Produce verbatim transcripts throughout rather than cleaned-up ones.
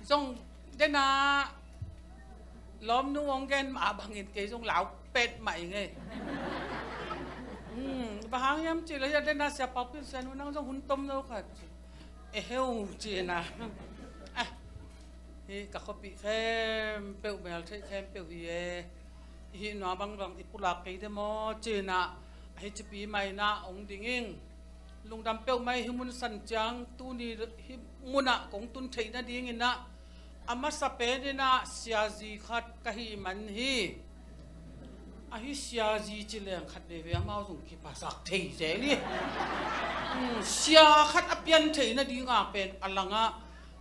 Zong dena lawmnu hong gen mah bangin kei zong lau pet mah ing ei. Hmm, bang hang hiam cih leh dena Sia Pau Pin Sia Nu nang zong hun tom zo khat. Eheu cihna. Ah, hi ka khuapih khempeuh mel theih khempeuh hi e. Hi nua bangbang i pulak kei de maw cihna. Ahi cipi mah ina hong ding ing. Lungdam peuhmah hi mun san ciang tuni hi munah kong tun theih nadingin ah a masa pen inah siazi khat ka hih man hi. Ahi siazi ci leng khat veivei amau zong kiphasak thei zel hi. Hmm, sia khat a pian theih nadinga pen a langah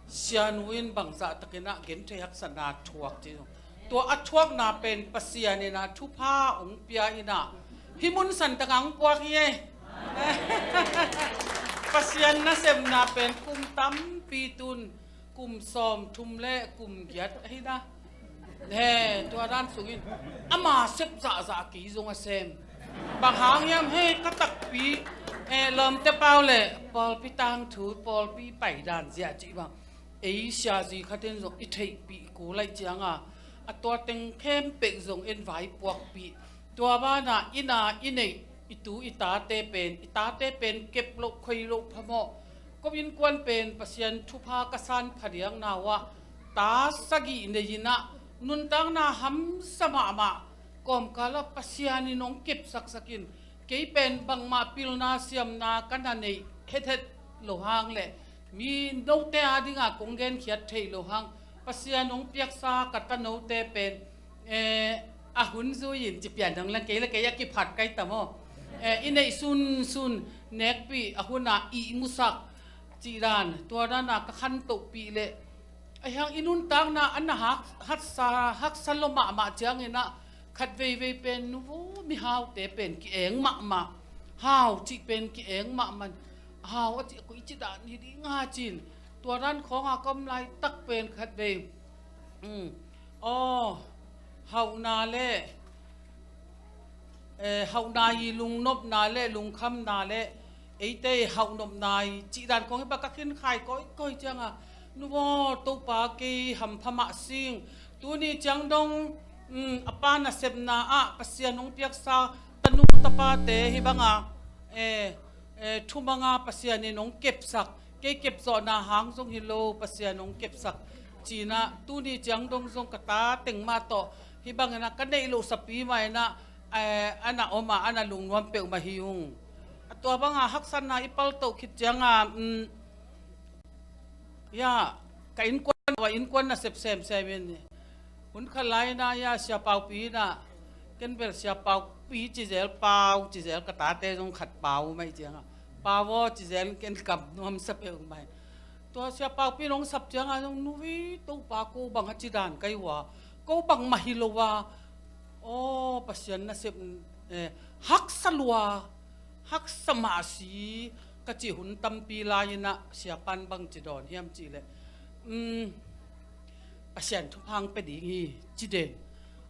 Sia Nu in bangzah takinah genthei haksatna thuak ci zong. Tua a thuakna pen Pasian inah thupha hong pia inah hi mun san takah hong puak hi ei. Pasian nasepna pen kum tampi tun kum sawm thum le kum giat ahi na. He, tua dan sungin ama sep zahzah kei zong a sem. Bang hang hiam he ka takpi, eh, lawmte pau le pawlpi tangthu pawlpi paidan zia cih bang. Ei siazi khatin zong i theihpih kul aih cianga a tua teng khempeuh zong en vaipuakpih. Tua banah ina i neih i tu i tate pen, i tate pen kep loh khoi loh phamawh. Ko innkuan pen Pasian thupha ka san phadiakna uh ah ta sagih nei inah nuntakna hamsa mahmah kawmkalah Pasian in hong kepsaksakin kei pen bangmah pilna siamna ka na neih hethet lo hang le mi note a dinga kong genkhiat theih lo hang Pasian hong piaksa ka tanote pen, eh, a hun zui in ci pian dong la kei la kei a kiphat kai ta maw. Eh, i neih sunsun nekpih a hunah ihmusak cih dan tua dana ka khantohpih le ahi hang i nuntakna a na hak, haksa, haksa lo mahmah ciangin ah khat veivei pen nu vo mihaute pen ki-eng mahmah. Hau cih pen ki-eng mahmah. Hau a cih koi ci dan hi ding a cin. Tua dan khawnga ka om laitak pen khat vei. Um. Aw, hauhna le, eh, hauhna i lungnopna le lungkhamna le eite i hauhnopna i cih dan khawng hi bang ka khin khai kawikawi cianga nu aw Topa kei hampha mah sing. Tuni ciang dong, um, a pa nasepna ah Pasian hong piaksa tanu tapate hi banga, eh, eh, thumanga Pasian in hong kepsak, kei kepzawhna hang zong hi lo Pasian hong kepsak. Cinah tuni ciang dong zong ka ta teng mah tawh hi bangin ah ka neih loh sapi mah inah, eh, a na om a, a na lungnuam peuhmah hi ung. A tua banga haksatna i paltoh khit cianga, um, ya, ka innkuan, wa innkuan nasep semsem in. Hun khat lai inah ya Sia Paupi inah ken bel Sia Paupi ci zel, Pau ci zel, ka tate zong khat Pau mah i cianga Pau aw ci zel ken kam nuamsa peuhmah hi. Tua Sia Paupi in hong sap cianga zong nu vo Topa ko bang a ci dan kai uh a ko bang mah hi lo a. Aw Pasian nasep, eh, haksa lua, haksa mah si ka cih hun tampi lai inah Siapan bang ci dawn hiam cih leh, um, Pasian thupha hong pia ding hi ci den.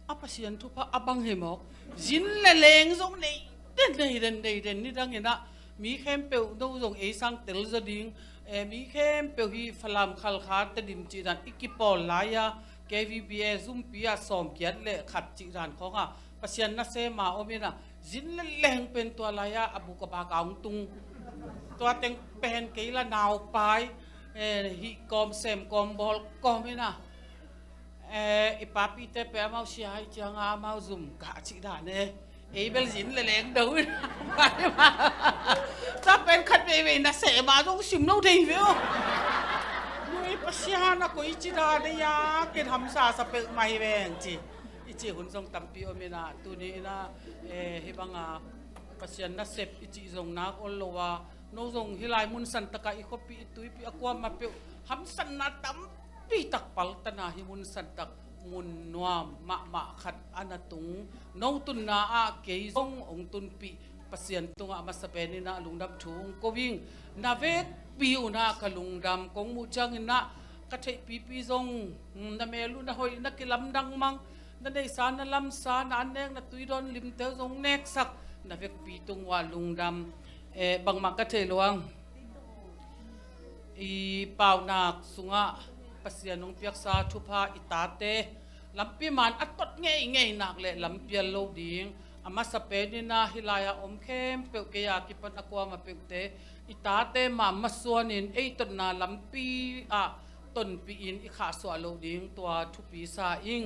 A Pasian thupha a bang hi mawk zin le leng zong nei den nei den nei den ni dang inah mi khempeuh no zong ei sang tel zaw ding, eh, mi khempeuh hi Falam, Khalkha, Tedim cih dan i kipawl lai a K V B A zumpi ah sawmkiat le khat cih dan khawnga Pasian nasema om inah zin le leng pen tua lai-ah a buk a bak a hong tung. Tua teng pen kei la naupai, eh, hih kawm sem kawm bawl kawm inah, eh, i papite pe amau sia hai cianga amau zum kah cih dan e. Ei bel zin le leng do inah tua pen khat veivei nasema zong sim lo dei ve aw. Nui Pasian a koi ci dan e ya ken hamsa sa peuhmah hi veng ci. I cih hun zong tampi om inah tuni inah, eh, hih banga Pasian nasep i cih zong nak ol lo a no zong hih lai mun santakah i khuapi i tuipi a kuamah peuh hamsatna tampi tak paltana hih mun santak mun nuam mahmah khat a na tung no tunna ah kei zong hong tunpih Pasian tungah a masa pen inah lungdam thu hong ko ing. Na vekpi unah ka lungdam kong muh ciang inah ka theihpipi zong, mm, na mel uh na hoih na kilamdang mang na neihsa na lamsa na annek na tuidawn limte uh zong neksak na vekpi tung uh ah lungdam. Eh, bangmah ka thei luang. I paunak sungah Pasian hong piaksa thupha i tate lampi man a tot ngeingei nak le lampial lo ding. A masa penin ah hih lai-ah om khempeuh, kei a kipan a kuamah peuhte, i tate mah masuanin ei totna lampi ah tonpihin i khahsuah loh ding tua thupi sa ing.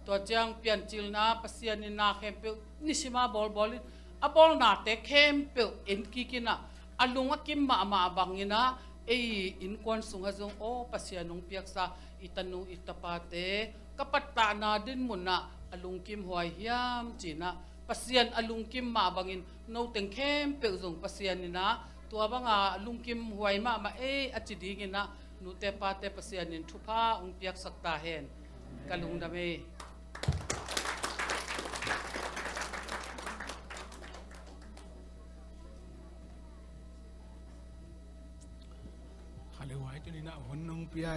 Tua ciang Piancilna Pasian in na khempeuh nisima bawlbawlin a bawlnate khempeuh en kikin ah a lung a kim mahmah bangin ah ei innkuan sungah zong aw Pasian hong piaksa i tanu i tapate ka pattahna dinmun ah a lungkim huai hiam ci-in ah Pasian a lungkim mah bangin noteng khempeuh zong Pasian in ah tua banga lungkim huai mahmah ei a ci dingin ah nute pate Pasian in thupha hong piaksak ta hen. Ka lungdam ei. Kha le huai tunin ah hun hong pia